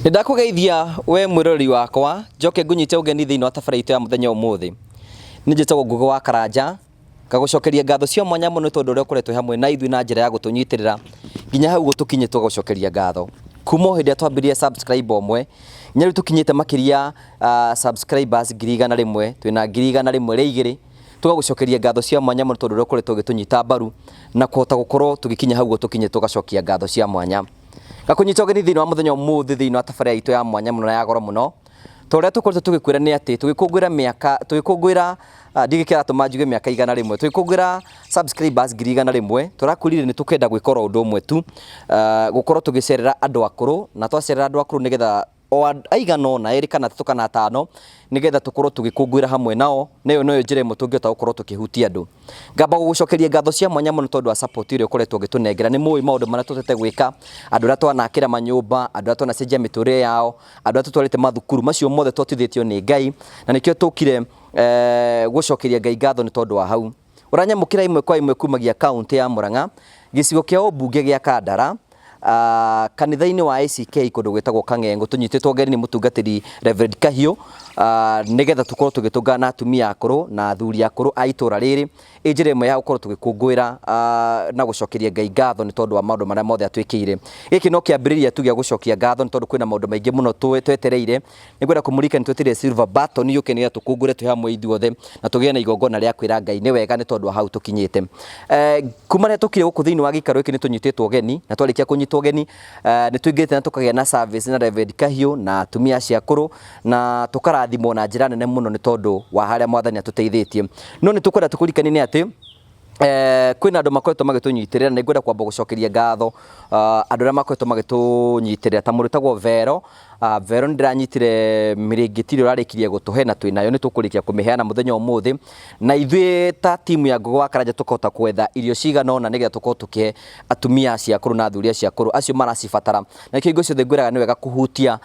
Nĩ ndakũgeithia we mwĩroreri wakwa, njoke ngũnyite ũgeni thĩinĩ wa tabarĩra itũ ya mũthenya ũmũthĩ. Nĩ njĩtagwo Ngũgĩ wa Karanja, ngagũcokeria ngatho cia mwanya mũno nĩ tondũ ũrĩa ũkoretwo hamwe na ithuĩ na njĩra ya gũtũnyitĩrĩra nginya hau gũtũkinyie tũgagũcokeria ngatho. Kuma o hĩndĩ ĩrĩa twambirie subscribe ũmwe, nginya rĩu tũkinyĩte makĩria subscribers 100,000, twĩna 102,000, tũgagũcokeria ngatho cia mwanya mũno tondũ ũrĩa ũkoretwo ũgĩtũnyita mbaru na kũhota gũkorwo tũgĩkinya hau ũguo tũkinyĩte tũgacokia ngatho cia mwanya. Ngakũnyita ũgeni thĩinĩ wa mũthenya ũmũthĩ thĩinĩ wa tabarĩra itũ ya mwanya mũno na ya goro mũno. Ta ũrĩa tũkoretwo tũgĩkwĩra nĩ atĩ tũgĩkũngũĩra mĩaka tũgĩkũngũĩra ndiũĩ kĩratũma njuge mĩaka 100, tũgĩkũngũĩra subscribers 100,000, tũrakwĩrire nĩ tũkwenda gwĩka oro ũndũ ũmwe tu, gũkorwo tũgĩcerera andũ akũrũ, na twacerera andũ akũrũ nĩgetha o aigana ũna, erĩ kana atatũ kana atano, nĩgetha tũkorwo tũgĩkũngũĩra hamwe nao, na ĩyo noyo njĩra ĩmwe tũngĩhota gũkorwo tũkĩhutia andũ. Ngamba gũgũcokeria ngatho cia mwanya mũno tondũ wa support ĩrĩa ũkoretwo ũgĩtũnengera. Nĩ mũĩ maũndũ marĩa tũhotete gwĩka, andũ arĩa twanakĩra manyũmba, andũ arĩa twanacenjia mĩtũrĩre yao, andũ arĩa tũtwarĩte mathukuru, macio mothe twatithĩtio nĩ Ngai, na nĩkĩo tũkire gũcokeria Ngai ngatho nĩ tondũ wa hau. Ũranyamũkĩra ĩmwe kwa ĩmwe kumagia kaũntĩ ya Murang'a, gĩcigo kĩa ũmbunge gĩa Kandara, kanitha-inĩ wa ACK kũndũ gwĩtagwo Kang'eng'ũ, tũnyitĩtwo ũgeni nĩ mũtungatĩri Reverend Kahiũ, nĩgetha tũkorwo tũgĩtũngana na atumia akũrũ na athuri akũrũ a itũra rĩrĩ, ĩ njĩra ĩmwe ya gũkorwo tũgĩkũngũĩra na gũcokeria Ngai ngatho nĩ tondũ wa maũndũ marĩa mothe atwĩkĩire. Gĩkĩ no kĩambĩrĩria tu gĩa gũcokia ngatho nĩ tondũ kwĩna maũndũ maingĩ mũno twetereire. Nĩ ngwenda kũmũririkania twetereire silver button yũke nĩgetha tũkũngũĩre twĩ hamwe ithuothe na tũgĩe na igongona rĩa kwĩra Ngai nĩ wega nĩ tondũ wa hau tũkinyĩte. Kuma rĩrĩa tũkire gũkũ thĩinĩ wa gĩikaro gĩkĩ nĩ tũnyitĩtwo ũgeni na twarĩkia kũnyitwo ũgeni nĩ tũingĩrĩte na tũkagĩa na service na Reverend Kahiũ na atumia acio akũrũ na tũkarathimwo na njĩra nene mũno nĩ tondũ wa harĩa mwathani atũteithĩtie. No nĩ tũkwenda tũkũririkanie nĩ atĩ kwĩna andũ makoretwo magĩtũnyitĩrĩra na nĩngwenda kwamba gũcokeria ngatho andũ arĩa makoretwo magĩtũnyitĩrĩra ta mũndũ wĩtagwo Vero. Vero nĩ ndĩranyitire mĩrĩngĩti ĩrĩa ũrarĩkirie gũtũhe na twĩnayo nĩ tũkũrĩkia kũmĩheana mũthenya ũmũthĩ, na ithuĩ ta timu ya Ngũgĩ wa Karanja tũkahota gwetha irio cigana ũna nĩgetha tũkorwo tũkĩhe atumia acio akũrũ na athuri acio akũrũ acio maracibatara. Na nĩkĩo hingo ciothe ngwĩraga nĩ wega kũhutia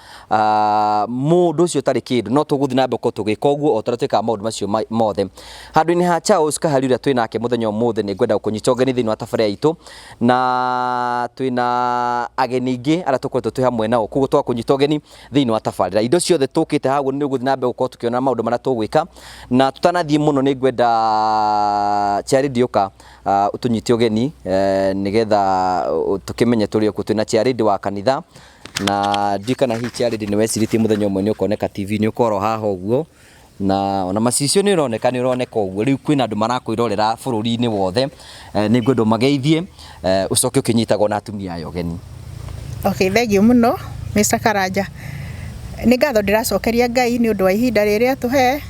mũndũ ũcio ũtarĩ kĩndũ, no tũgũthiĩ na mbere gũkorwo tũgĩka ũguo o ta ũrĩa twĩkaga maũndũ macio mothe. Handũ-inĩ ha Charles Kahari ũrĩa twĩ nake mũthenya ũmũthĩ nĩ ngwenda gũkũnyita ũgeni thĩinĩ wa tabarĩra itũ na twĩna ageni aingĩ arĩa tũkoretwo twĩ hamwe nao koguo twakũnyita ũgeni thĩinĩ wa tabarĩra. Indo ciothe tũkĩte haha ũguo nĩ ũgũthiĩ na mbere gũkorwo tũkĩona maũndũ marĩa tũgwĩka na tũtanathiĩ mũno nĩ ngwenda Charity ũka ũtũnyite ũgeni nĩgetha tũkĩmenye tũrĩ o kũ. Twĩna Charity wa kanitha na ndiũĩ kana hihi Charity nĩ wecirĩtie mũthenya ũmwe nĩ ũkoneka TV-inĩ ũkorwo haha ũguo. Na ona macicio nĩ ũroneka nĩ ũroneka ũguo rĩu kwĩna andũ marakwĩrorera bũrũri-inĩ wothe. Nĩ ngwenda ũmageithie ũcoke ũkĩnyitagwo na atumia aya ũgeni. Okay, thengiũ mũno Mr. Karanja. Nĩ ngatho ndĩracokeria Ngai nĩ ũndũ wa ihinda rĩrĩ atũhe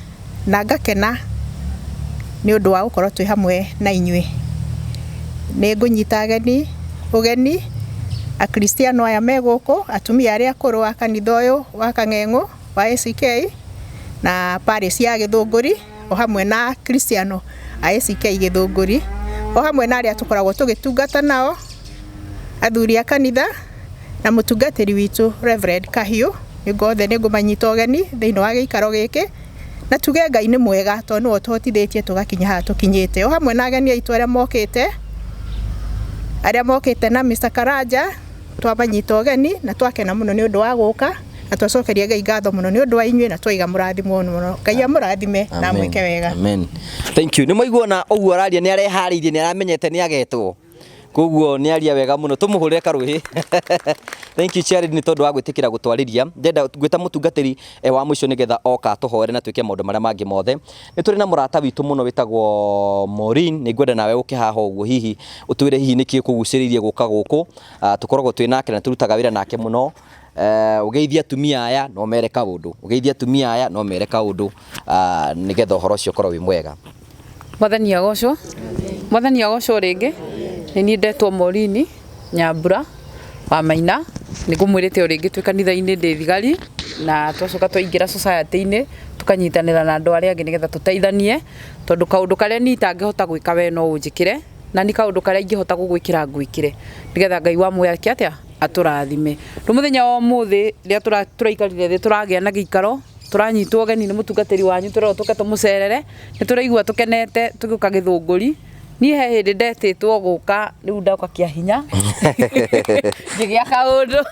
na ngakena nĩ ũndũ wa gũkorwo twĩ hamwe na inyuĩ. Nĩ ngũnyita ageni ũgeni akristiano aya me gũkũ, atumia arĩa akũrũ a kanitha ũyũ wa Kang'eng'ũ wa ACK na parish ya Gĩthũngũri o hamwe na akristiano a ACK Gĩthũngũri, o hamwe na arĩa tũkoragwo tũgĩtungata nao, athuri a kanitha na mũtungatĩri witũ Reverend Kahiũ, othe nĩ ngũmanyita ũgeni thĩinĩ wa gĩikaro gĩkĩ, na tuge Ngai nĩ mwega tondũ nĩwe ũtũhotithĩtie tũgakinya haha tũkinyĩte, o hamwe na ageni aitũ arĩa mokĩte, arĩa mokĩte na Mr. Karanja, twamanyita ũgeni na twakena mũno nĩ ũndũ wa gũka. Na twacokeria Ngai ngatho mũno nĩ ũndũ wa inyuĩ na twaiga mũrathimwo mũno. Ngai amũrathime na amwĩke wega. Amen. Thank you. Nĩ mwaiguona ũguo araria nĩ areharĩirie nĩ aramenyete nĩ agetwo. Koguo nĩ aria wega mũno tũmũhũrĩre karũhĩ. Thank you Charity nĩ tondũ wa gwĩtĩkĩra gũtwarĩria. Ndĩrenda ngwĩta mũtungatĩri wa mũico nĩgetha oka atũhoere na twĩke maũndũ marĩa mangĩ mothe. Nĩ tũrĩ na mũrata witũ mũno wĩtagwo Maureen. Nĩ ngwenda nawe ũke haha ũguo hihi ũtwĩre hihi nĩkĩ gĩkũgucĩrĩirie gũka gũkũ. Tũkoragwo twĩ nake na tũrutaga wĩra nake mũno. Ũgeithie atumia aya na ũmere kaũndũ, ũgeithie atumia aya na ũmere kaũndũ nĩgetha ũhoro ũcio ũkorwo wĩ mwega. Mwathani agocwo. Mwathani agocwo rĩngĩ. Nĩ niĩ ndetwo Morini Nyambura wa Maina. Nĩ ngũmwĩrĩte o rĩngĩ twĩ kanitha-inĩ ndĩ thigari na twacoka twaingĩra society-inĩ tũkanyitanĩra na andũ arĩa angĩ nĩgetha tũteithanie tondũ kaũndũ karĩa niĩ itangĩhota gwĩka we no ũnjĩkĩre na niĩ kaũndũ karĩa ingĩhota gũgwĩkĩra ngwĩkĩre nĩgetha Ngai wa muoyo eke atĩa? Atũrathime. Rĩu mũthenya wa ũmũthĩ rĩrĩa tũraikarire thĩ tũragĩa na gĩikaro, tũranyitwo ũgeni nĩ mũtungatĩri wanyu tũrerwo tũke tũmũcerere, nĩ tũraigua tũkenete tũgĩũka Gĩthũngũri, Niĩ he hĩndĩ ndetĩtwo gũka, rĩu ndoka kĩa hinya ngĩgĩa kaũndũ,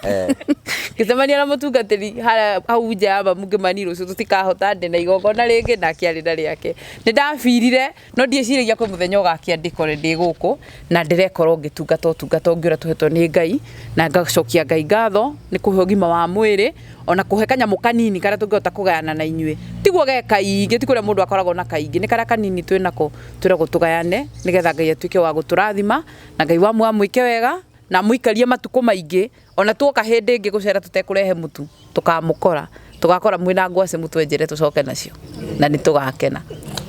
ngĩcemania na mũtungatĩri harĩa hau nja ya mamu, ngĩmani rũciũ tũtikahota, ndĩ na igongona rĩngĩ, nake arĩ na rĩake. Nĩ ndabirire, no ndiĩciragia kwĩ mũthenya ũgakĩandĩkwo ndĩ gũkũ na ndĩrekorwo ngĩtungata ũtungata ũngĩ ũrĩa tũhetwo nĩ Ngai, na ngacokia Ngai ngatho nĩ kũhe ũgima wa mwĩrĩ, ona kũhe kanyamũ kanini karĩa tũngĩhota kũgayana na inyuĩ. Tiguo ge kaingĩ, ti kũrĩa mũndũ akoragwo na kaingĩ, nĩ karĩa kanini twĩ nako twĩragwo tũgayane, nĩgetha Ngai atuĩke wa gũtũrathima, na Ngai wa amwĩke wega na amũikarie matukũ maingĩ. Ona tuoka hĩndĩ ĩngĩ gũcera tũtekũrehe mũtu, tũkamũkora, tũgakora mwĩna ngwacĩ, mũtwenjere tũcoke nacio na nĩ tũgakena.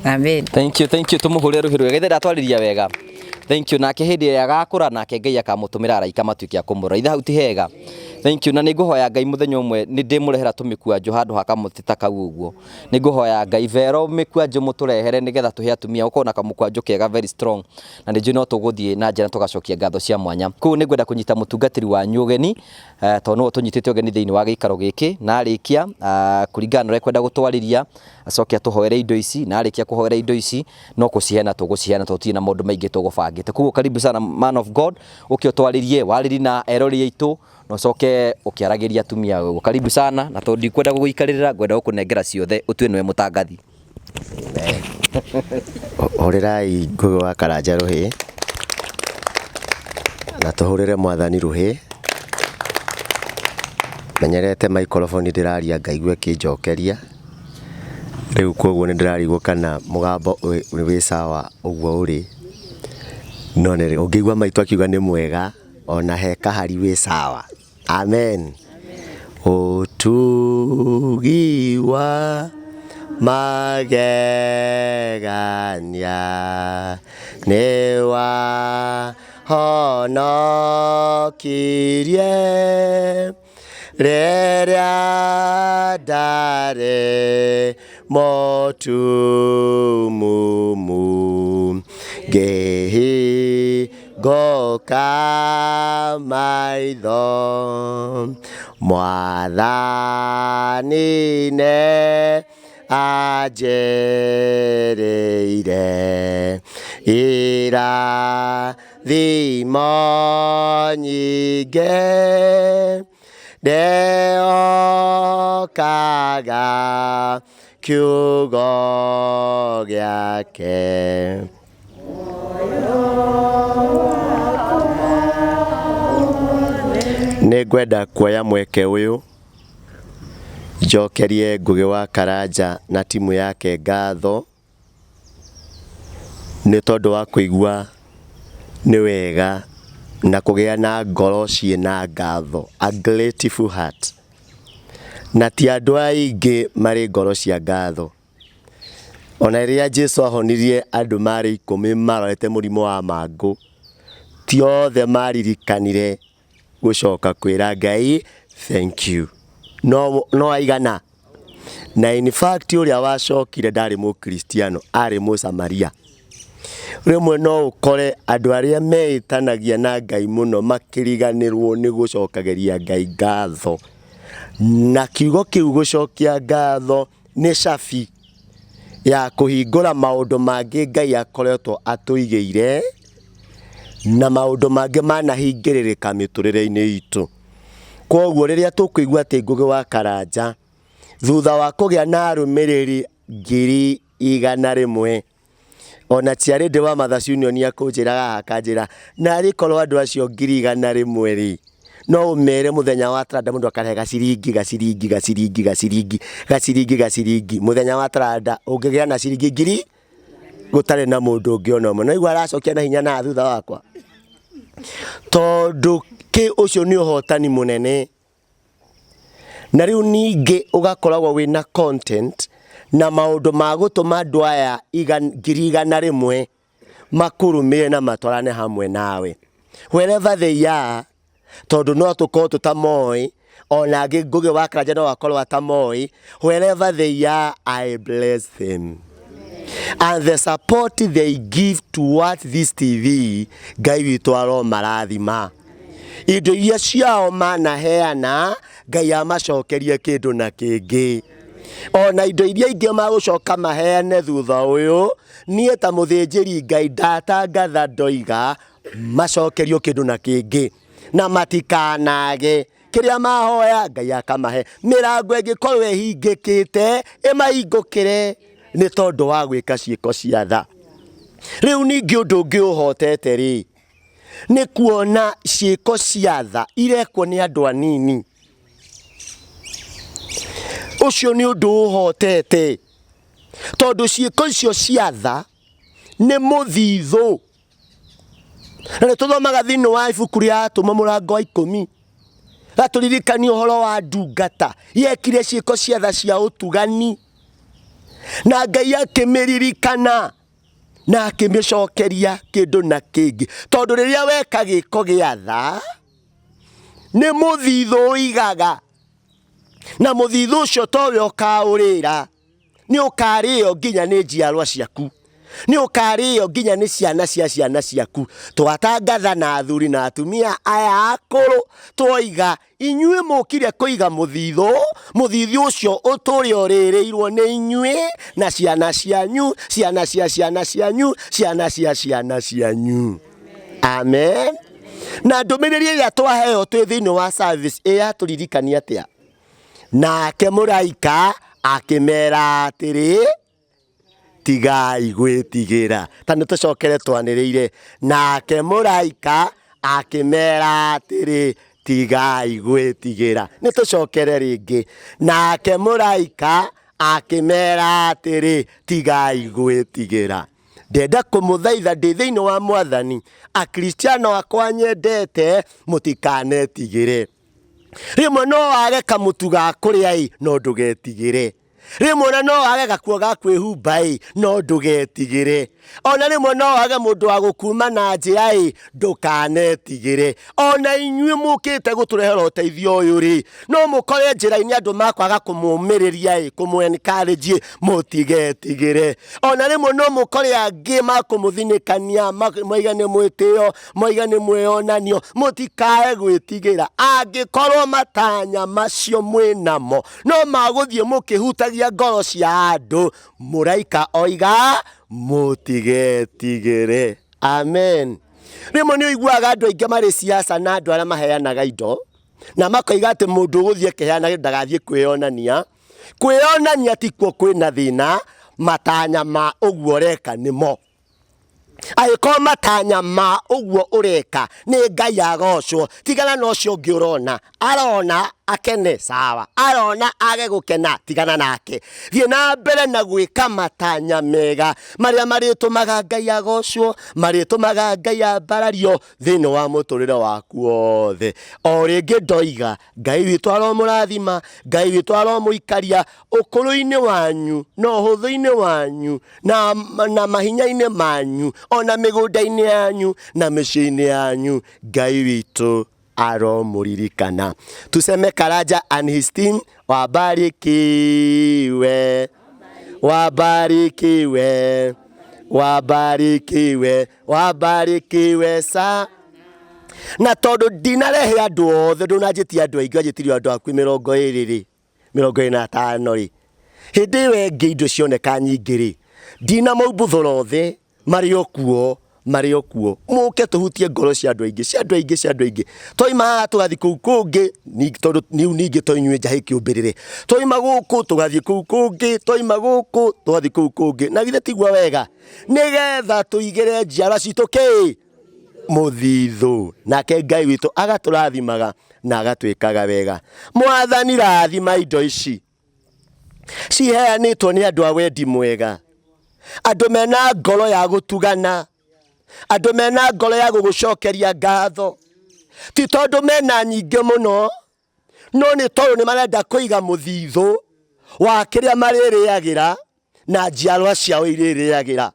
Amen. Thank you, thank you. Tumuhũrĩre rũhĩ rwega, ithe ndatwarĩria wega. Thank you. Nake hĩndĩ ĩrĩa agakũra, nake Ngai akamũtũmĩra araika matuĩke a kũmũrora. Ithe hau ti hega? Thank you. Na nĩ ngũhoya Ngai mũthenya ũmwe nĩ ndĩmũrehera tũmĩkwanjũ handũ ha kamũtĩ ta kau ũguo. Nĩ ngũhoya Ngai vero mĩkwanjũ mũtũrehere, nĩgetha tũhe atumia gũkorwo na kamũkwanjũ kega, very strong, na nĩ njũĩ no tũgũthiĩ na njĩra tũgacokia ngatho cia mwanya. Koguo nĩ ngwenda kũnyita mũtungatĩri wanyu ũgeni, tondũ nĩwe tũnyitĩte ũgeni thĩinĩ wa gĩikaro gĩkĩ, na arĩkia kũringana na ũrĩa ekwenda gũtwarĩria, acoke atũhoere indo ici, na arĩkia kũhoera indo ici no kũciheana tũgũciheana, tondũ tũtirĩ na maũndũ maingĩ tũgũbangĩte. Koguo karibu sana, man of God, ũke ũtwarĩrie warĩri na erori aitũ, na ũcoke ũkĩaragĩria atumia ũguo. Karibu sana, na tondũ ndikwenda gũgũikarĩrĩra, ngwenda gũkũnengera ciothe ũtue nĩwe mũtangathi. Hũrĩrai Ngũgĩ wa Karanja rũhĩ, na tũhũrĩre Mwathani rũhĩ. Menyerete maikoroboni ndĩraria ngaigua ĩkĩnjokeria, rĩu koguo nĩ ndĩrarigwo kana mũgambo wĩ sawa ũguo ũrĩ, no ũngĩigua maitũ akiuga nĩ mwega, ona he kahari wĩ sawa. Amen. Ũtugi wa magegania nĩ wahonokirie rĩrĩa ndarĩ mũtumumu, ngĩhingũka maitho. Mwathani nĩ anjĩrĩire irathimo nyingĩ, ndehokaga kiugo gĩake. Nĩ ngwenda kuoya mweke ũyũ njokerie Ngũgĩ wa Karanja na timu yake ngatho nĩ tondũ wa kũigua nĩ wega na kũgĩa na ngoro ciĩna ngatho, a grateful heart. Na ti andũ aingĩ marĩ ngoro cia ngatho. Ona rĩrĩa Jesu ahonirie andũ marĩ 10 marwarĩte mũrimũ wa mangũ, ti othe maririkanire gũcoka kwĩra Ngai thank you. No aigana. Na in fact ũrĩa wacokire ndarĩ mũkristiano, arĩ mũsamaria. Rĩmwe no ũkore andũ arĩa meĩtanagia na Ngai mũno makĩriganĩrwo nĩ gũcokagĩria Ngai ngatho. Na kiugo kĩu gũcokia ngatho nĩ cabi ya kũhingũra maũndũ mangĩ Ngai akoretwo atũigĩire, na maũndũ mangĩ manahingĩrĩrĩka mĩtũrĩre-inĩ itũ. Koguo rĩrĩa tũkũigua atĩ Ngũgĩ wa Karanja thutha wa kũgĩa na arũmĩrĩri 100,000, ona Chairlady wa Mothers Union akũnjĩra haha akanjĩra narĩ korwo andũ acio 100,000 rĩ, no ũmere mũthenya wa taranda mũndũ akarehe gaciringi gaciringi gaciringi gaciringi gaciringi gaciringi, mũthenya wa taranda ũngĩgĩa na ciringi ngiri gũtarĩ na mũndũ ũngĩ ona ũmwe. No igua aracokia na hinya na thutha wakwa, tondũ kĩ ũcio nĩ ũhotani mũnene. Na rĩu ningĩ ũgakoragwo wĩna content na maũndũ ma gũtũma andũ aya 100,000 makũrũmĩrĩre na matwarane hamwe nawe wherever they are, tondũ no tũkorwo tũtamoĩ, ona angĩ Ngũgĩ wa Karanja no akorwo atamoĩ. Wherever they are, I bless them and the support they give towards this TV. Ngai witũ aromarathima, indo iria ciao manaheana, Ngai amacokerie kĩndũ na kĩngĩ. Ona indo iria ingĩ magũcoka maheane thutha ũyũ, niĩ ta mũthĩnjĩri Ngai ndatangatha ndoiga macokerio kĩndũ na kĩngĩ na matikanage kĩrĩa mahoya Ngai akamahe. Mĩrango ĩngĩkorwo ĩhingĩkĩte ĩmahingũkĩre nĩ tondũ wa gwĩka ciĩko cia tha. Rĩu ningĩ ũndũ ũngĩ ũhotete rĩ, nĩ kuona ciĩko cia tha irekwo nĩ andũ anini. Ũcio nĩ ũndũ ũhotete tondũ ciĩko icio cia tha nĩ mũthithũ. Na nĩ tũthomaga thĩinĩ wa ibuku rĩa Atũmwo mũrango wa ikũmi gatũririkania ũhoro wa ndungata yekire ciĩko cia tha cia ũtugani na Ngai akĩmĩririkana na akĩmĩcokeria kĩndũ na kĩngĩ tondũ rĩrĩa weka gĩko gĩa tha nĩ mũthithũ ũigaga na mũthithũ ũcio towe ũkaũrĩra nĩ ũkarĩo nginya nĩ njiarwa ciaku nĩ ũkarĩo nginya nĩ ciana cia ciana ciaku. Twatangatha na athuri na atumia aya akũrũ twoiga inyuĩ mũkire kũiga mũthithũ, mũthithũ ũcio ũtũre ũrĩrĩirwo nĩ inyuĩ na ciana cianyu, ciana cia ciana cianyu, ciana cia ciana cianyu. Amen. Na ndũmĩrĩri ĩrĩa twaheo twĩ thĩinĩ wa service ĩyatũririkania atĩa? Nake mũraika akĩmera atĩrĩ, tigai gwĩtigĩra. Ta nĩ tũcokere twanĩrĩire. Nake mũraika akĩmera atĩrĩ, tigai gwĩtigĩra. Nĩ tũcokere rĩngĩ. Nake mũraika akĩmera atĩrĩ, tigai gwĩtigĩra. Ndenda kũmũthaitha ndĩ thĩinĩ wa Mwathani, Akristiano akwa nyendete, mũtikanetigĩre. Rĩmwe no wage kamũtu ga kũrĩa ĩ, no ndũgetigĩre. Rĩmwe ona no wage gakuo ga kwĩhumba ĩ, no ndũgetigĩre. Ona rĩmwe no wage mũndũ wa gũkuma na njĩra ĩ, ndũkanetigĩre. Ona inyuĩ mũkĩte gũtũrehera ũteithio ũyũ rĩ, no mũkore njĩra-inĩ andũ makwaga kũmũmĩrĩria ĩ, kũmũ encourage ĩ, mũtigetigĩre. Ona rĩmwe no mũkore angĩ makũmũthinĩkania, moige nĩ mwĩtĩo, moige nĩ mwĩonanio, mũtikae gwĩtigĩra. Angĩkorwo matanya macio mwĩnamo no magũthiĩ mũkĩhutagia ngoro cia andũ, mũraika oiga mũtigetigĩre. Amen. Rĩmwe nĩ ũiguaga andũ aingĩ marĩ siasa na andũ arĩa maheanaga indo na makoiga atĩ mũndũ ũgũthiĩ akĩheana ndagathiĩ kwĩyonania. Kwĩyonania tikuo kwĩna thĩna, matanya ma ũguo ũreka nĩmo. Angĩkorwo matanya ma ũguo ũreka nĩ Ngai agocwo, tigana na ũcio ũngĩ ũrona. Arona akene sawa, arona age gũkena tigana nake. Thiĩ na mbere na gwĩka matanya mega marĩa marĩtũmaga Ngai agocwo, marĩtũmaga Ngai ambarario thĩinĩ wa mũtũrĩre waku wothe. O rĩngĩ ndoiga, Ngai witũ aromũrathima, Ngai witũ aromũikaria ũkũrũ-inĩ wanyu na ũhũthũ-inĩ wanyu na, na mahinya-inĩ manyu ona mĩgũnda-inĩ yanyu na mĩciĩ-inĩ yanyu. Ngai witũ aromũririkana. Tuseme Karanja and his team wabarikiwe, wabarikiwe, wabarikiwe, wabarikiwe sa na tondũ ndinarehe andũ othe, ndũnanjĩtia andũ aingĩ, wanjĩtirie andũ aku 20 rĩ, 25 rĩ, hĩndĩ ĩyo ĩngĩ indo cioneka nyingĩ rĩ, ndinamaumbũthũra othe, marĩ o kuo, marĩ o kuo. Mũke tũhutie ngoro cia andũ aingĩ, cia andũ aingĩ, cia andũ aingĩ. Twaima haha tũgathiĩ kũu kũngĩ, tondũ rĩu ningĩ to inyuĩ njahĩ kĩũmbĩrĩre. Twaima gũkũ tũgathiĩ kũu kũngĩ, twaima gũkũ tũgathiĩ kũu kũngĩ. Na githĩ tiguo wega? Nĩgetha tũigĩre njiarwa citũ kĩ? Mũthithũ. Nake Ngai witũ agatũrathimaga na agatwĩkaga wega. Mwathani rathima indo ici ciheanĩtwo nĩ andũ a wendi mwega, andũ mena ngoro ya gũtugana, andũ mena ngoro ya gũgũcokeria ngatho, ti tondũ mena nyingĩ mũno, no nĩ tondũ nĩ marenda kũiga mũthithũ wa kĩrĩa marĩrĩagĩra na njiarwa ciao irĩrĩagĩra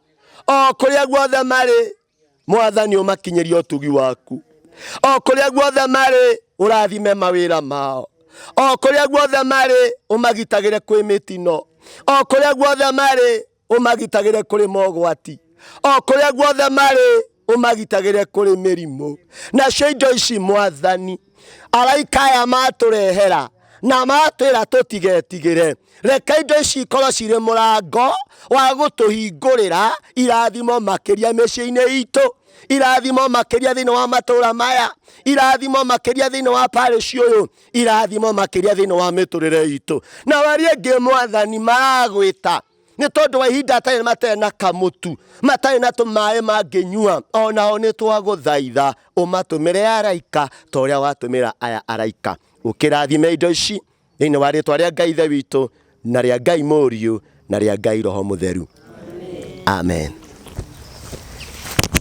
o kũrĩa guothe marĩ. Mwathani ũmakinyĩrie ũtugi waku o kũrĩa guothe marĩ, ũrathime mawĩra mao o kũrĩa guothe marĩ, ũmagitagĩre kwĩ mĩtino o kũrĩa guothe marĩ, ũmagitagĩre kũrĩ mogwati o kũrĩa guothe marĩ, ũmagitagĩre kũrĩ mĩrimũ. Nacio indo ici Mwathani, araika aya matũrehera, Na matwĩra tũtigetigĩre. Reke indo ici ikorwo cirĩ mũrango wa gũtũhingũrĩra irathimo makĩria mĩciĩ-inĩ itũ, irathimo makĩria thĩinĩ wa matũũra maya, irathimo makĩria thĩinĩ wa parish ũyũ, irathimo makĩria thĩinĩ wa mĩtũrĩre itũ. Na arĩa angĩ Mwathani maragwĩta nĩ tondũ wa ihinda atarĩ matarĩ na kamũtu, matarĩ na tũmaĩ mangĩnyua, onao nĩ twagũthaitha ũmatũmĩre araika ta ũrĩa watũmĩra aya araika. Ũkĩrathime indo ici thĩinĩ wa rĩtwa rĩa Ngai Ithe witũ na rĩa Ngai Mũriũ na rĩa Ngai Roho Mũtheru. Amen.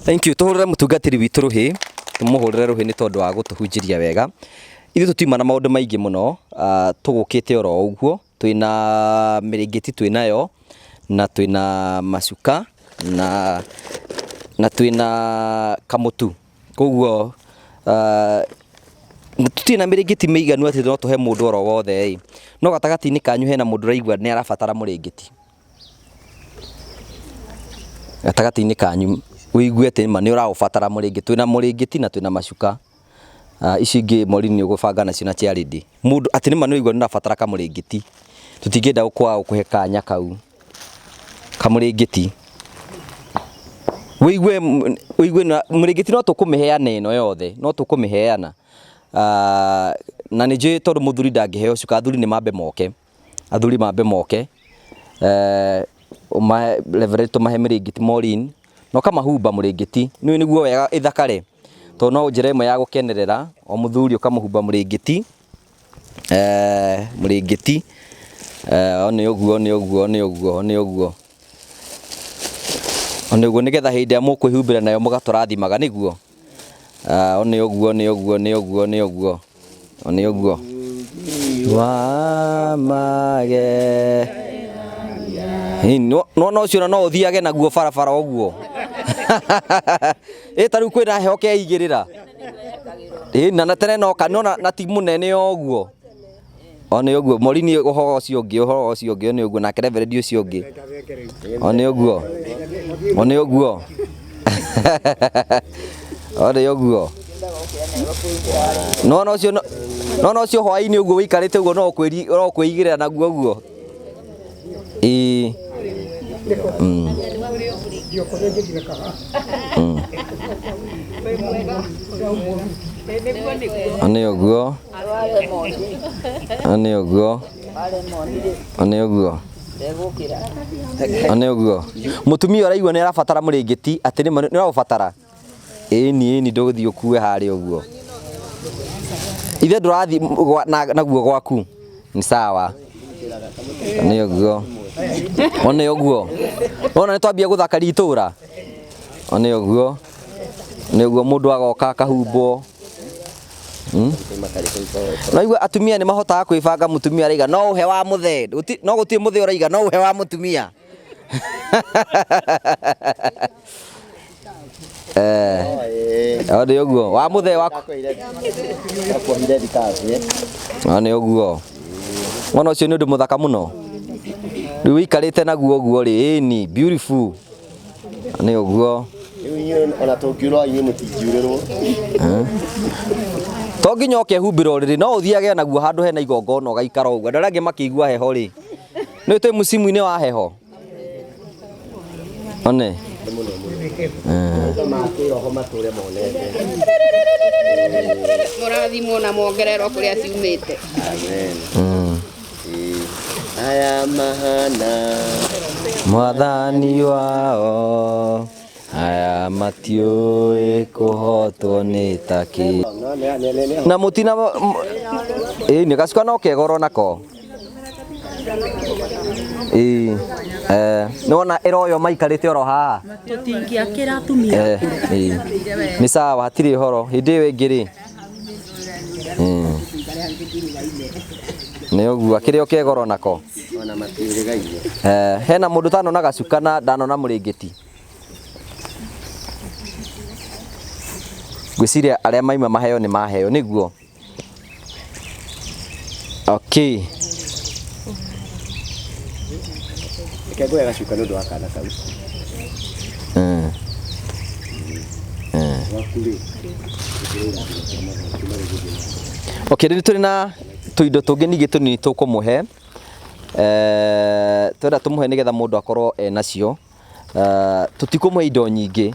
Thank you. Tũhũrĩre mũtungatĩri witũ rũhĩ, tũmũhũrĩre rũhĩ nĩ tondũ wa gũtũhunjĩria wega. Ithuĩ tũtiuma na maũndũ maingĩ mũno, tũgũkĩte oro ũguo, twĩna mĩrĩngĩti twĩnayo, na twĩna macuka, na twĩna kamũtu. Koguo tũtirĩ na mĩrĩngĩti mĩiganu atĩ no tũhe mũndũ oro wothe ĩ. No gatagatĩ-inĩ kanyu hena mũndũ ũraigua nĩ arabatara mũrĩngĩti. Gatagatĩ-inĩ kanyu ũigue atĩ ma nĩ ũraũbatara mũrĩngĩti. Twĩna mũrĩngĩti na twĩna macuka. Ici ingĩ Maureen nĩ ũgũbanga nacio na Charity. Mũndũ atĩ nĩma nĩ ũraigua nĩ ũrabatara kamũrĩngĩti. Tũtingĩenda gũkwaga gũkũhe kanya kau kamũrĩngĩti. Ũigue ũigue mũrĩngĩti no tũkũmĩheana ĩno yothe, no tũkũmĩheana. Na nĩ njũĩ tondũ mũthuri ndangĩheo cuka, athuri nĩ mambe moke. Athuri mambe moke, ũmahe Reverend tũmahe mĩrĩngĩti Maureen, na ũkamahumba mũrĩngĩti. Nĩ ũĩ nĩguo wega ĩthakare, tondũ no njĩra ĩmwe ya gũkenerera, o mũthuri ũkamũhumba mũrĩngĩti, mũrĩngĩti, o nĩ ũguo, nĩ ũguo, nĩ ũguo, nĩ ũguo. O nĩ ũguo nĩgetha hĩndĩ ĩrĩa mũkwĩhumbĩra nayo mũgatũrathimaga nĩguo. O nĩ ũguo, nĩ ũguo, nĩ ũguo, nĩ ũguo. O nĩ ũguo. Wa mage. Nĩwona ũcio ona no ũthiage naguo barabara ũguo. Ĩ ta rĩu kwĩna heho keigĩrĩra. Ĩ na tene no nona na ti mũnene ũguo. O nĩ ũguo Maureen ũhoro ũcio ũngĩ, ũhoro ũcio ũngĩ, o nĩ ũguo nake Reverend ũcio ũngĩ. O nĩ ũguo. O nĩ ũguo. O nĩ ũguo. Nĩwona ũcio nĩwona ũcio hwaĩ-inĩ ũguo ũikarĩte ũguo no no ũkwĩigĩrĩra naguo ũguo. Ĩĩ. O nĩ ũguo. O nĩ ũguo. O nĩ ũguo. O nĩ ũguo. Mũtumia ũraigua nĩ arabatara mũrĩngĩti atĩ nĩma nĩ ũraũbatara. Ĩni ĩni ndũgũthiĩ ũkue harĩa ũguo. Ithe ndũrathiĩ naguo gwaku. Ni sawa. Nĩ ũguo. O nĩ ũguo. Wona nĩ twambia gũthakaria itũra. O nĩ ũguo. Nĩ ũguo mũndũ agoka akahumbwo. Naigua atumia nĩ mahotaga kwĩbanga mũtumia araiga no ũhe wa mũthee. No gũtirĩ mũthee ũraiga no ũhe wa mũtumia. O nĩ ũguo wa mũthee waku. O nĩ ũguo. Wona ũcio nĩ ũndũ mũthaka mũno. Rĩu ũikarĩte naguo ũguo rĩ, ĩni beautiful. Nĩ ũguo. Rĩu inyuĩ ona tũngiurwo inyuĩ mũtingiurĩrwo. To nginya ũkehumbĩra ũrĩrĩ, no ũthiage naguo handũ hena igongona ũgaikara ũguo. Andũ arĩa angĩ makĩigua heho rĩ, nĩ twĩ mũcimu-inĩ wa heho. One. Ma kĩroho matũre monete. Mũrathimwo na muongererwo kũrĩa ciumĩte. Amen. Aya mahana Mwathani wao aya matiũĩ kũhotwo nĩ takĩ. Na mũtina ĩĩ nĩ gacuka no kegoro nako. Ĩĩ nĩwona ĩroyo maikarĩte oro haha. Tũtingĩakĩra atumia. Ĩĩ nĩ sawa hatirĩ ũhoro hĩndĩ ĩyo ĩngĩ rĩ. Nĩ ũguo akĩrĩ o kegoro nako. Ona matiũrĩgainie. Hena mũndũ ũtanona gacuka na ndanona mũrĩngĩti. Ngwĩciria arĩa maima maheo nĩ maheo nĩguo. Okay. Reke ngoe gacuka nĩ ũndũ wa kana kau. Gwaku rĩ. Okay, rĩu tũrĩ na Tũindo tũngĩ ningĩ tũnini tũkũmũhe, twenda tũmũhe nĩgetha mũndũ akorwo enacio. Tũtikũmũhe indo nyingĩ,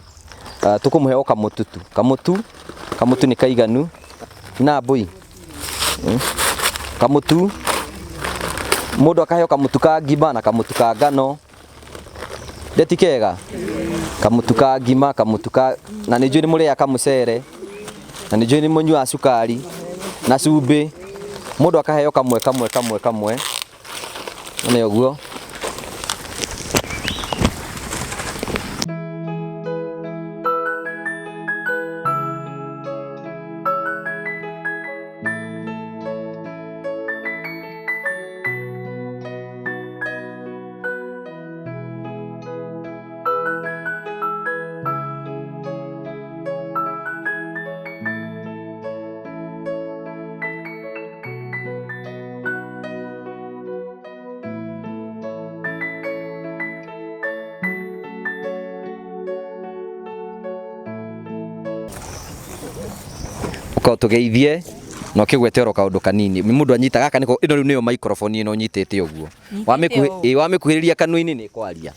tũkũmũhe o kamũtu tu. Kamũtu, kamũtu nĩ kaiganu na mbũi. Kamũtu, mũndũ akaheo kamũtu ka ngima na kamũtu ka ngano. Ndeti kega? Kamũtu ka ngima, kamũtu ka, na nĩ njũĩ nĩ mũrĩaga kamũcere, na nĩ njũĩ nĩ mũnyuaga cukari na cumbĩ. Mũndũ akaheo kamwe kamwe kamwe kamwe. Nĩ ũguo. Ũka ũtũgeithie na ũkĩgwete oro kaũndũ kanini. Mũndũ anyita gaka nĩko, ĩno rĩu nĩyo microphone ĩno ũnyitĩte ũguo. Wamĩkuhĩrĩria kanua-inĩ nĩ ĩkwaria.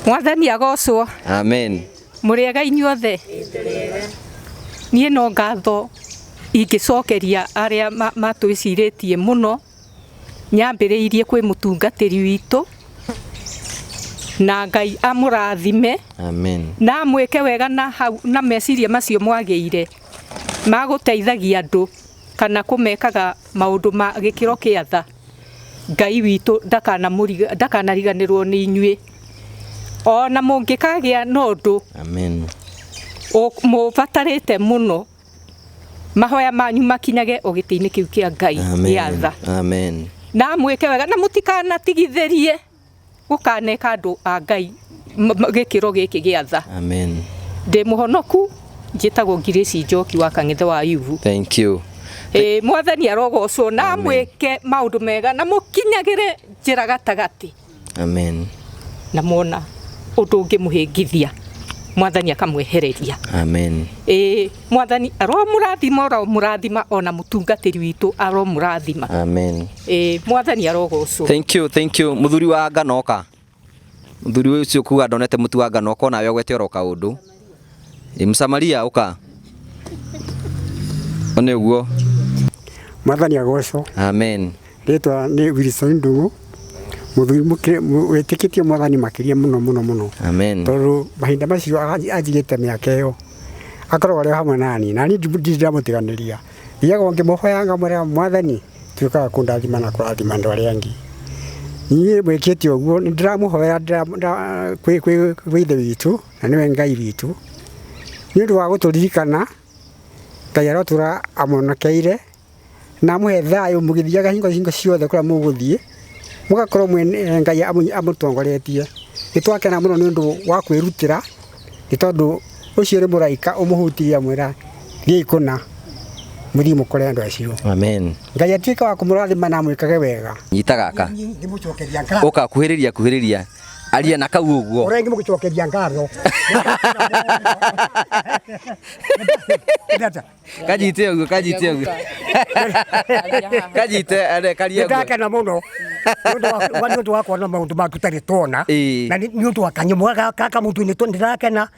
Mwathani agocwo. Amen. Mũrĩega inyuothe. Niĩ no ngatho ingĩcokeria arĩa matwĩcirĩtie mũno. Nyambĩrĩirie kwĩ mũtungatĩri witũ na Ngai amũrathime. Amen. Na amwĩke wega na hau na meciria macio mwagĩire magũteithagia andũ kana kũmekaga maũndũ ma gĩkĩro kĩa tha. Ngai witũ ndakanariganĩrwo nĩ inyuĩ. Ona mũngĩkagĩa na ũndũ Amen. Mũbatarĩte mũno, mahoya manyu makinyage o gĩtĩ-inĩ kĩu kĩa Ngai gĩa tha. Amen. Na amwĩke wega na mũtikanatigithĩrie gũkaneka andũ a Ngai gĩkĩro gĩkĩ gĩa tha. Amen. Ndĩ mũhonoku, njĩtagwo Grace Njoki wa Kang'ethe wa Ivu. Thank you. Mwathani arogocwo na amwĩke maũndũ mega na mũkinyagĩre njĩra gatagatĩ. Amen. Na mwona ũndũ ũngĩmũhĩngithia, Mwathani akamwehereria. Amen. Mwathani aromũrathima, aromũrathima, ona mũtungatĩri witũ aromũrathima. Amen. Mwathani arogocwo. Thank you, thank you. Mũthuri wa ngano oka. Mũthuri ũcio kuga ndonete mũtu wa ngano oka, onawe ũgwete oro kaũndũ. Msamaria ũka. One ũguo. Mwathani agocwo. Amen. Rĩtwa nĩ Wilson Ndung'u. Mũthuri wĩtĩkĩtie Mwathani makĩria mũno mũno mũno. Amen. Tondũ mahinda macio anjigĩte mĩaka ĩyo akoragwo arĩ hamwe na niĩ, na niĩ ndirĩ ndamũtiganĩria. Thiaga ngĩmũhoya ngamwĩra Mwathani tuĩkaga kũndathima na kũrathima andũ arĩa angĩ. Niĩ mwĩkĩte ũguo nĩ ndĩramũhoya kwĩ Ithe witũ na nĩwe Ngai witũ nĩ ũndũ wa gũtũririkana. Ngai arotũra amonokeire na amũhe thayũ mũgĩthiaga hingo hingo ciothe kũrĩa mũgũthiĩ, mũgakorwo mwĩ Ngai amũtongoretie. Nĩ twakena mũno nĩ ũndũ wa kwĩrutĩra, nĩ tondũ ũcio nĩ mũraika ũmũhutirie amwĩra thiĩi kũna mũthiĩ mũkore andũ acio. Amen. Ngai atuĩke wa kũmũrathima na amwĩkage wega. Nyita gaka. Ngĩmũcokeria ngatho. Ũka kuhĩrĩria, kuhĩrĩria. Aria na kau ũguo. Ũrĩa ngĩmũcokeria ngatho. Kanyite ũguo, kanyite ũguo. Kanyite, are karia ũguo. Nĩndakena mũno. Nĩ ũndũ wa kuona maũndũ ma tũtarĩ tuona. Na nĩ ũndũ wa kanyamũ gaka mũtu-inĩ nĩndĩrakena,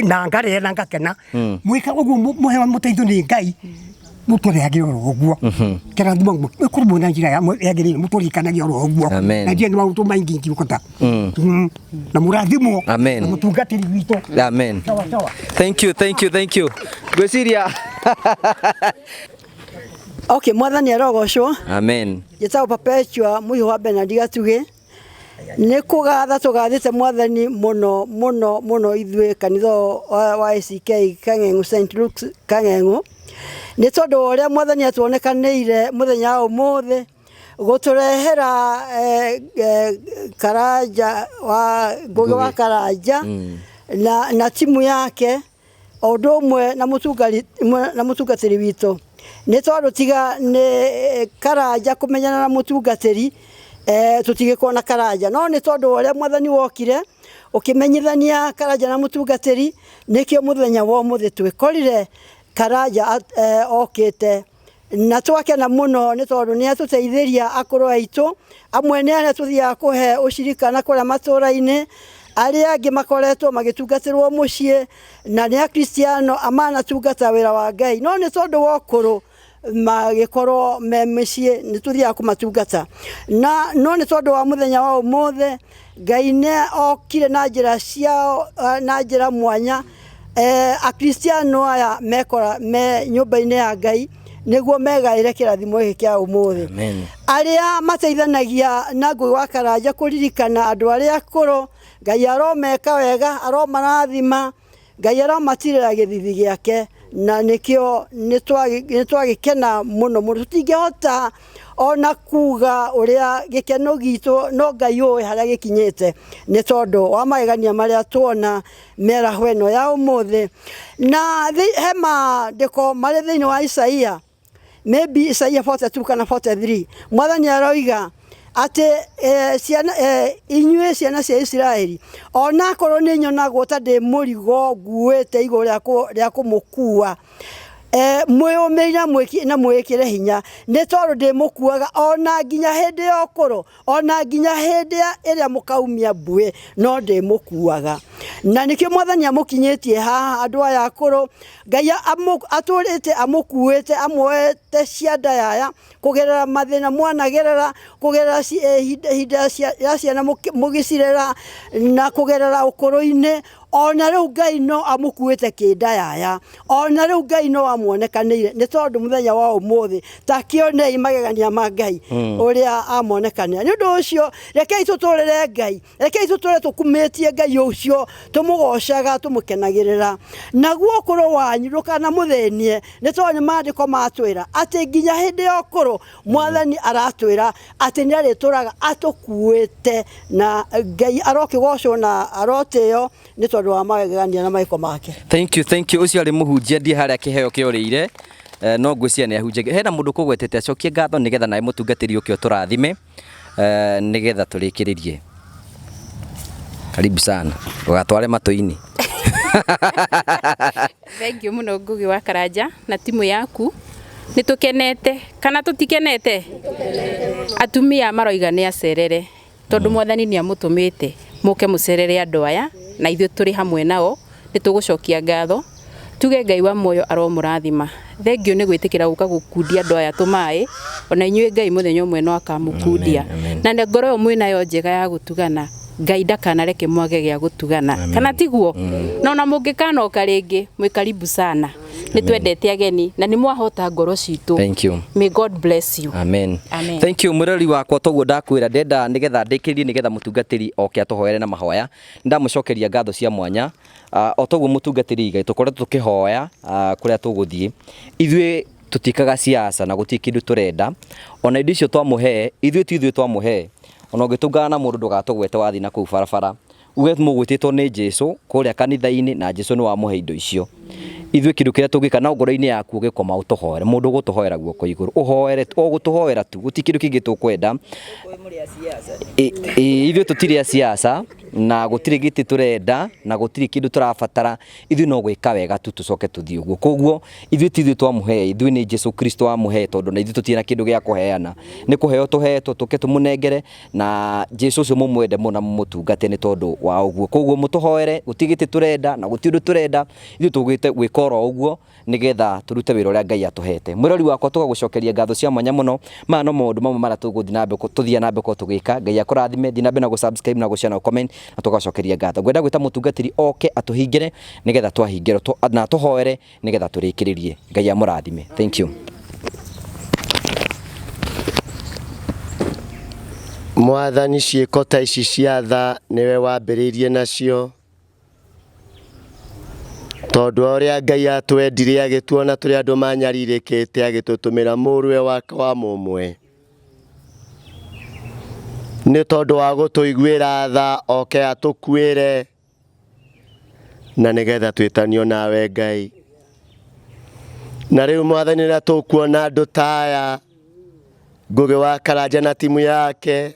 na ngarĩa na ngakena. Mwĩka ũguo mũheo mũteithio nĩ Ngai, mũtũrehagĩre oro ũguo. Kĩrathimo mũkorwo mwĩna njĩra yagĩrĩire, mũtũririkanagie oro ũguo. Amen. Na ndiĩ na maũndũ maingĩ ingĩhota. Na mũrathimwo. Amen. Na mũtungatĩri witũ. Amen. Sawa, sawa. Thank you, thank you, thank you. Ngwĩciria. Okay, Mwathani arogocwo. Amen. Njĩtagwo Perpetua Mũihũ wa Bernard Gatugĩ. Nĩ kũgatha tũgathĩte Mwathani mũno mũno mũno ithuĩ kanitha wa ACK Kang'eng'u, St. Luke's Kang'eng'u. Nĩ tondũ wa ũrĩa Mwathani atuonekanĩire mũthenya wa ũmũthĩ gũtũrehera Karanja wa Ngũgĩ wa Karanja na timu yake o ũndũ ũmwe na mũtungatĩri witũ. Nĩ tondũ tiga nĩ Karanja kũmenyana na mũtungatĩri, tũtigĩkorwo na Karanja. No nĩ tondũ wa ũrĩa Mwathani wokire ũkĩmenyithania Karanja na mũtungatĩri, nĩkĩo mũthenya wa ũmũthĩ twĩkorire Karanja okĩte Na twakena mũno nĩ tondũ nĩ atũteithĩria akũrũ aitũ, amwe nĩ arĩa tũthiaga kũhe ũcirika na kũrĩa matũra-inĩ, arĩa angĩ makoretwo magĩtungatĩrwo mũciĩ na nĩ akristiano manatungata wĩra wa Ngai, no nĩ tondũ wa ũkũrũ magĩkorwo me mĩciĩ nĩ tũthiaga kũmatungata. Na no nĩ tondũ wa mũthenya wa ũmũthĩ Ngai nĩ okire na njĩra ciao, na njĩra mwanya. Akristiano aya mekora me nyũmba-inĩ ya Ngai nĩguo megaĩre kĩrathimo gĩkĩ kĩa ũmũthĩ. Amen. Arĩa mateithanagia na Ngũgĩ wa Karanja kũririkana andũ arĩa akũrũ, Ngai aromeka wega, aromarathima, Ngai aromatirĩra gĩthithi gĩake, na nĩkĩo nĩ twagĩkena mũno mũno. Tũtingĩhota ona kuga ũrĩa gĩkeno gitũ, no Ngai ũĩ harĩa gĩkinyĩte nĩ tondũ wa magegania marĩa tuona mĩaraho ĩno ya ũmũthĩ. Na he maandĩko marĩ thĩinĩ wa Isaia, maybe Isaia 42 kana 43, Mwathani aroiga atĩ ciana, inyuĩ ciana cia Isiraeli, onakorwo nĩ nyonagwo ta ndĩ mũrigo nguĩte igũrũ rĩa kũmũkua, mwĩyũmĩrĩrie na mwĩkĩre hinya, nĩ tondũ ndĩmũkuaga ona nginya hĩndĩ ya ũkũrũ, ona nginya hĩndĩ ĩrĩa mũkaumia mbuĩ, no ndĩmũkuaga. Na nĩkĩo Mwathani amũkinyĩtie haha andũ aya akũrũ. Ngai atũrĩte amũkuĩte, amuoete cianda yaya kũgerera mathĩna mwanagerera, kũgerera ihinda ya ciana mũgĩcirera, na kũgerera ũkũrũ-inĩ. Ona rĩu Ngai no amũkuĩte kĩnda yaya, ona rĩu Ngai no amuonekanĩire, nĩ tondũ mũthenya wa ũmũthĩ ta kĩonei magegania ma Ngai ũrĩa amonekanĩra. Nĩ ũndũ ũcio rekei tũtũrĩre Ngai, rekei tũtũre tũkumĩtie Ngai ũcio, tũmũgocaga, tũmũkenagĩrĩra. Naguo ũkũrũ wanyu ndũkanamũthĩnie, nĩ tondũ nĩ maandĩko matwĩra atĩ nginya hĩndĩ ya ũkũrũ Mwathani aratwĩra atĩ nĩ arĩtũraga atũkuĩte, na Ngai arokĩgocwo na arotĩo nĩ tondũ wa magegania na maĩko make. Thank you, thank you. Ũcio arĩ mũhunjia ndiĩ harĩa kĩheo kĩorĩire, no ngwĩciria nĩ ahunjagia. Hena mũndũ kũgwetete acokie ngatho nĩgetha nawe mũtungatĩri ũke ũtũrathime, nĩgetha tũrĩkĩrĩrie. Karibu sana, ũgatware matũ-inĩ. Thank you mũno Ngũgĩ wa Karanja na timu yaku. Nĩ tũkenete kana tũtikenete? Atumia maroiga nĩ acerere tondũ Mwathani nĩ amũtũmĩte mũke mũcerere andũ aya, na ithuĩ tũrĩ hamwe nao, nĩ tũgũcokia ngatho tuge Ngai wa muoyo aromũrathima. Thank you nĩ gwĩtĩkĩra gũka gũkundia andũ aya tũmaĩ, ona inyuĩ Ngai mũthenya ũmwe no akamũkundia. Na nĩ ngoro ĩyo mwĩnayo njega ya gũtugana, Ngai ndakanareke mwage gĩa gũtugana. Kana tiguo? Na ona mũngĩkanoka rĩngĩ mwĩ karibu sana. Nĩ twendete ageni na nĩ mwahota ngoro citũ. Thank you. May God bless you. Amen. Amen. Thank you mwĩrori wakwa, toguo ndakwĩra ndenda nĩgetha ndĩkĩrie nĩgetha mũtungatĩri oke atũhoere na mahoya. Ndamũcokeria ngatho cia mwanya. O toguo mũtungatĩri Ngai tũkoretwo tũkĩhoya kũrĩa tũgũthiĩ. Ithuĩ tũtiĩkaga siasa na gũtirĩ kĩndũ tũrenda. Ona indo icio twamũhe, ithuĩ ti ithuĩ twamũhe. Ona ũngĩtũngana na mũndũ ndũgatũgwete wathiĩ na kũu barabara. Uge mũgwĩtĩtwo nĩ Jesu kũrĩa kanitha-inĩ na Jesu nĩ wamũhe indo icio. Ithuĩ kĩndũ kĩrĩa tũngĩka no ngoro-inĩ yaku ũgĩkoma ũtũhoere. Mũndũ ũgũtũhoera guoko igũrũ. Ũhoere, o gũtũhoera tu, gũtirĩ kĩndũ kĩngĩ tũkwenda. Ithuĩ tũtirĩ a siasa na gũtirĩ gĩtĩ tũrenda na gũtirĩ kĩndũ tũrabatara. Ithuĩ no gwĩka wega tu tũcoke tũthiĩ ũguo. Koguo ithuĩ ti ithuĩ twamũhe, ithuĩ nĩ Jesu Kristo wamũhe, tondũ na ithuĩ tũtirĩ na kĩndũ gĩa kũheana. Nĩ kũheo tũhetwo tũke tũmũnengere, na Jesu ũcio mũmwende mũno na mũmũtungate nĩ tondũ wa ũguo. Koguo mũtũhoere, gũtirĩ gĩtĩ tũrenda na gũtirĩ ũndũ tũrenda, ithuĩ tũgĩte gwĩka oro ũguo nĩgetha tũrute wĩra ũrĩa Ngai atũhete. Mwĩrori wakwa, tũgagũcokeria ngatho cia mwanya mũno. Maya no maũndũ mamwe marĩa tũgũthiĩ na mbere, tũthiaga na mbere gũkorwo tũgĩka. Ngai akũrathime, thiĩ na mbere na gũ-subscribe na gũ-share na gũ-comment, na tũgacokeria ngatho. Ngwenda gwĩta mũtungatĩri oke atũhingĩre nĩgetha twahingĩrwo na atũhoere nĩgetha tũrĩkĩrĩrie. Ngai amũrathime. Thank you. Mwathani, ciĩko ta ici cia tha nĩwe wambĩrĩirie nacio, tondũ wa ũrĩa Ngai atwendire agĩtuona tũrĩ andũ manyarirĩkĩte, agĩtũtũmĩra mũrũwe wake wa mũmwe, nĩ tondũ wa gũtũiguĩra tha oke atũkuĩre, na nĩgetha twĩtanio nawe Ngai. Na rĩu Mwathani, rĩrĩa tũkuona andũ ta aya, Ngũgĩ wa Karanja na timu yake,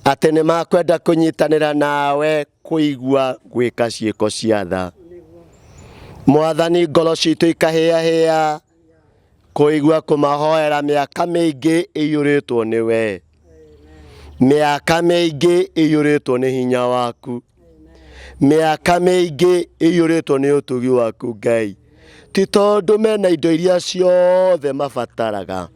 atĩ nĩ makwenda kũnyitanĩra nawe kũigua gwĩka ciĩko cia tha, Mwathani, ngoro citũ ikahĩahĩa. Kũigua kũmahoera mĩaka mĩingĩ ĩiyũrĩtwo nĩ we, mĩaka mĩingĩ ĩiyũrĩtwo nĩ hinya waku, mĩaka mĩingĩ ĩiyũrĩtwo nĩ ũtugi waku Ngai. Ti tondũ mena indo iria ciothe mabataraga,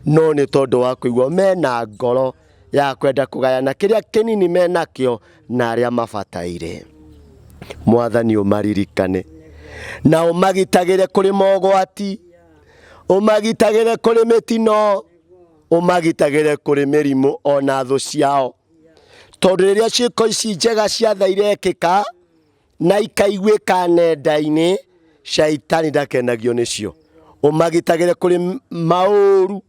no nĩ tondũ wa kũigua mena ngoro ya kwenda kũgayana kĩrĩa kĩnini menakĩo na arĩa mabataire. Mwathani ũmaririkane na ũmagitagĩre kũrĩ mogwati, ũmagitagĩre kũrĩ mĩtino, ũmagitagĩre kũrĩ mĩrimũ ona thũ ciao. Tondũ rĩrĩa ciĩko ici njega cia tha irekĩka na ikaiguĩka nenda-inĩ, caitani ndakenagio nĩcio. Ũmagitagĩre kũrĩ maũru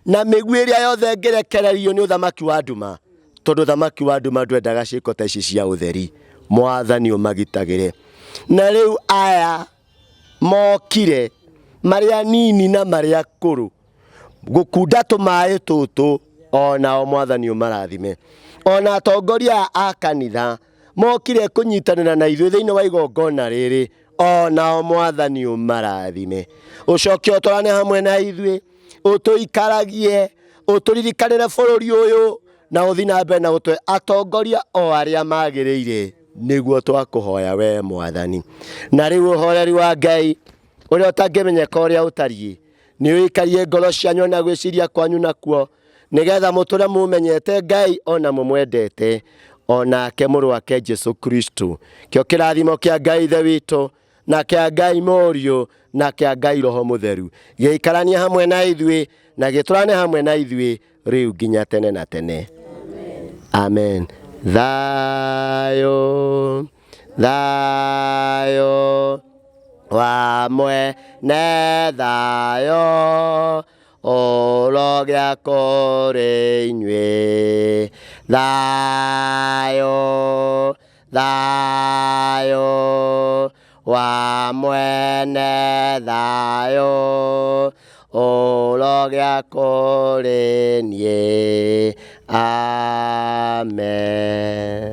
na mĩguĩ ĩrĩa yothe ĩngĩrekererio nĩ ũthamaki wa nduma, tondũ ũthamaki wa nduma ndwendaga ciĩko ta ici cia ũtheri. Mwathani ũmagitagĩre. Na rĩu aya mokire marĩ anini na marĩ akũrũ gũkunda tũmaĩ tũtũ, onao Mwathani ũmarathime. Ona atongoria a kanitha mokire kũnyitanĩra na ithuĩ thĩinĩ wa igongona rĩrĩ, onao Mwathani ũmarathime. Ũcoke ũtwarane hamwe na ithuĩ, ũtũikaragie, ũtũririkanĩre bũrũri ũyũ, na ũthiĩ na mbere na gũtũhe atongoria o arĩa magĩrĩire, nĩguo twakũhoya we Mwathani. Na rĩu ũhoreri wa Ngai ũrĩa ũtangĩmenyeka ũrĩa ũtariĩ, nĩ ũikarie ngoro cianyu na gwĩciria kwanyu nakuo, nĩgetha mũtũre mũmenyete Ngai ona mũmwendete, onake mũrũ wake Jesu Kristo. Kĩo kĩrathimo kĩa Ngai Ithe witũ, na kĩa Ngai Mũriũ, na kĩa Ngai Roho Mũtheru, gĩikaranie hamwe na ithuĩ na gĩtũrane hamwe na ithuĩ rĩu nginya tene na tene. Amen. Thayũ, thayũ wa mwene thayũ ũrogĩa kũrĩ inyuĩ. Thayũ, thayũ wa mwene thayũ ũrogĩa kũrĩ niĩ. Amen.